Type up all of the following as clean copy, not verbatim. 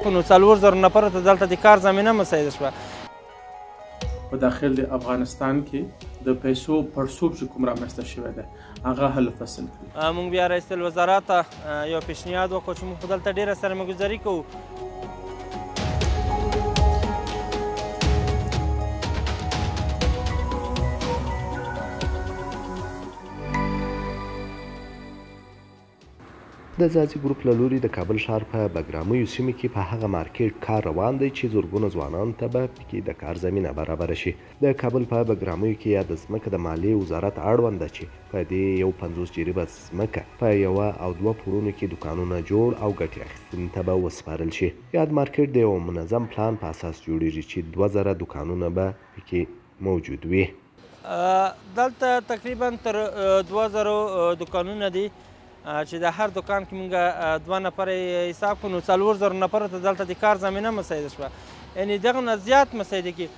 کړو، نو 4000 نفرو ته دلته د کار زمینه مساعده شوه. په داخل د افغانستان کې د پیسو پړسوب چې کوم رامنځته شوی دی هغه حل فصل کړي. موږ بیا رئیس الوزرا ته یو پیشنهاد وکړو چې موږ خو دلته ډېره سرمایهګذاري کوو. د ځاځي ګروپ له لوري د کابل ښار په بګرامیو سیمې کې په هغه مارکیټ کار روان دی چې زرګونه ځوانانو ته به پکې د کار زمینه برابره شي. د کابل په بګرامیو کې یاده ځمکه د مالیې وزارت اړوند ده چې په دې 51 جریبه ځمکه په 1 او 2 پوړونو کې دوکانونه جوړ او ګټې اخیستنې ته به وسپارل شي. یاد مارکیټ د یو منظم پلان په اساس جوړیږي چې 2000 دوکانونه به پکې موجود وي. دلته تقریبا تر 2000 دوکانونه دي چې د هر دکان کې مونږ 2 نفره حساب کړو، نو 4000 نفرو ته دلته د کار زمینه مساعده شوه. یعنې دغه نه زیات مساعده کړي.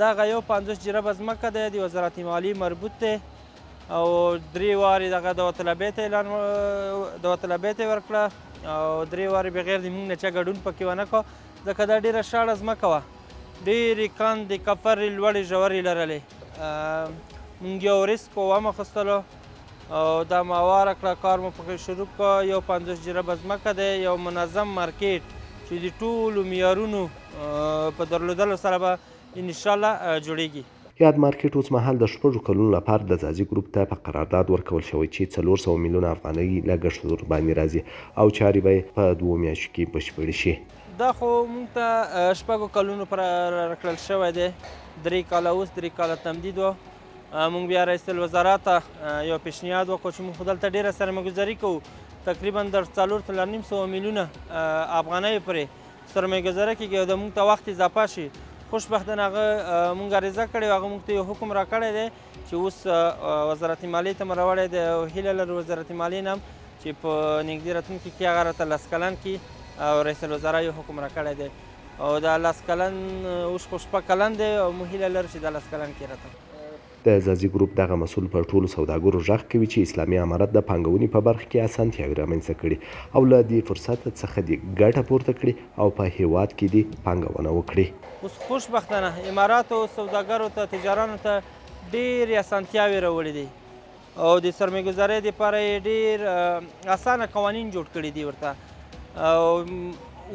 دغه 51 جریبه ځمکه ده، د وزارت مالیې مربوط دی او 3 وارې دغه داوطلبۍ ته اعلان داوطلبۍ ته یې ورکړه او 3 وارې بغیر د مونږ نه چا ګډون پکې ونه کړ، ځکه دا ډېره شاړه ځمکه وه، ډېرې کندې کفرې لوړې ژورې لرلې. مونږ یو ریسک وم اخیستلو او دا ما واره کړه، کار مو پکې شروع کړ. 51 جریبه ځمکه دی، یو منظم مارکیټ چې د ټولو معیارونو په درلودلو سره به انشاءالله جوړیږي. یاد مارکیټ اوس مهال د 6 کلونو لپاره د ځاځي ګروپ ته په قرارداد ورکول شوی چې 400 میلیونه افغانۍ لګښت ورباندې راځي او چارې به یې په 2 میاشتو کې بشپړې شي. دا خو موږ ته 6 کلونو پر راکړل شوی دی، 3 کاله اوس 3 کاله تمدید و. موږ بیا رئیس الوزرا ته یو پیشنهاد وکړو چې موږ خو دلته ډېره سرمایهګذاري کوو، تقریبا در 4.5 میلیونه افغانۍ پرې سرمایهګذاري کېږي او د موږ ته وخت اضافه شي. خوشبختانه هغه موږ عریضه کړې او هغه موږ ته یو حکم راکړی دی چې اوس وزارت مالیې ته مو راوړی دی او هیله لرو وزارت مالیې نه هم چې په نږدې راتلونکي کې هغه راته 10 کلن کړي او رئیس الوزرا یو حکم راکړی دی او دا 10 کلن اوس خو 6 کلن دی او موږ هیله لرو چې دا 10 کلن کې راته. د ځاځي ګروپ دغه مسؤل پر ټولو سوداګرو غږ کوي چې اسلامي امارت د پانګونې په برخه کې اسانتیاوې رامنځته کړي او له دې فرصت څخه دې ګټه پورته کړي او په هیواد کې دې پانګونه وکړي. اوس خوشبختانه اماراتو سوداګرو ته تجارانو ته ډېرې اسانتیاوې راوړي دي او د سرمایهګذارۍ دپاره یې ډېر اسانه قوانین جوړ کړي دي ورته. او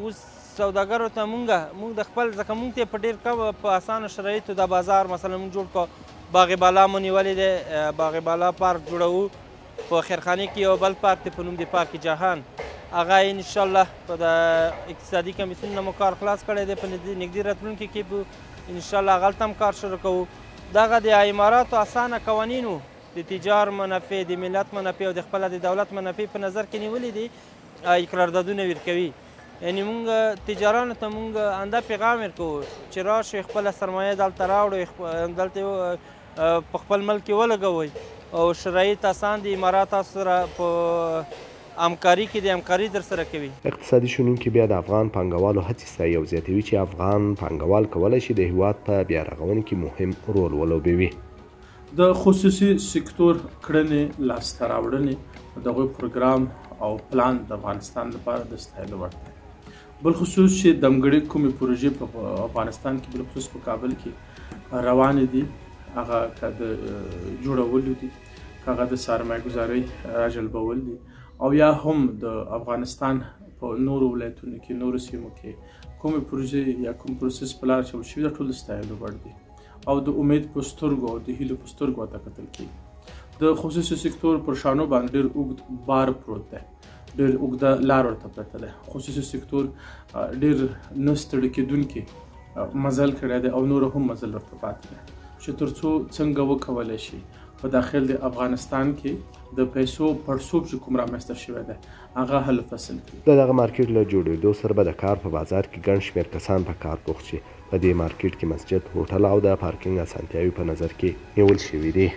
اوس سوداګرو ته مونږ د خپل ځکه مونږ ته په ډېر کم په اسانو شرایطو دا بازار مثلا مونږ جوړ کړو. باغ بالا مو نیولې دی، باغ بالا پارک جوړوو، په خیرخانې کې یو بل پارک دی په نوم د پارک جهان، هغه انشاءالله په د اقتصادي کمیسیون نه مو کار خلاص کړی دی، په نږدې راتلونکي کې به انشاءالله هغلته هم کار شروع کوو. دغه د اماراتو اسانه قوانین وو، د تجار منافع، د ملت منافع او د خپله د دولت منافع په نظر کې نیولې دي، قراردادونه ورکوي. یعنې مونږ تجارانو ته مونږ انده پیغام ورکوو چې راشئ خپله سرمایه دلته راوړئ، دلته په خپل ملک کې ولګوئ او شرایط اسان دي، امارات تاسو سره په همکاري کې د همکاري در سره کوي. اقتصادي شنونکي بیا د افغان پانګوالو هڅې ستایي او زیاتوي چې افغان پانګوال کولی شي د هیواد په بیا رغونه کې مهم رول ولوبوي. د خصوصي سکتور کړنې، لاسته راوړنې، د هغوی پروګرام او پلان د افغانستان لپاره د ستایلو وړ دی. بالخصوص چې دمګړۍ کومې پروژې په افغانستان کې بالخصوص په کابل کې روانې دي، هغه که د جوړولو دي، که هغه د سرمایه ګذارۍ راجلبول دي او یا هم د افغانستان په نورو ولایتونو کې نورو سیمو کې کومې پروژې یا کوم پروسس په لار اچول شوي، دا ټول د ستایلو وړ دي او د امید په سترګو او د هیلو په سترګو ورته کتل کېږي. د خصوصي سکتور پر شانو باندې ډېر اوږد بار پروت دی، ډېر اوږده لار ورته پرته ده. خصوصي سکتور ډېر نه ستړي کېدونکي مزل کړی دی او نور هم مزل ورته پاتې دی چې تر څو څنګه وکولی شي په داخل د افغانستان کې د پیسو پړسوب چې کوم رامنځته شوی دی هغه حل فصل کړي. د دغه مارکیټ له جوړېدو سره به د کار په بازار کې ګڼ شمېر کسان په کار بوخت شي. په دې مارکیټ کې مسجد، هوټل او د پارکینګ اسانتیاوې په نظر کې نیول شوي دي.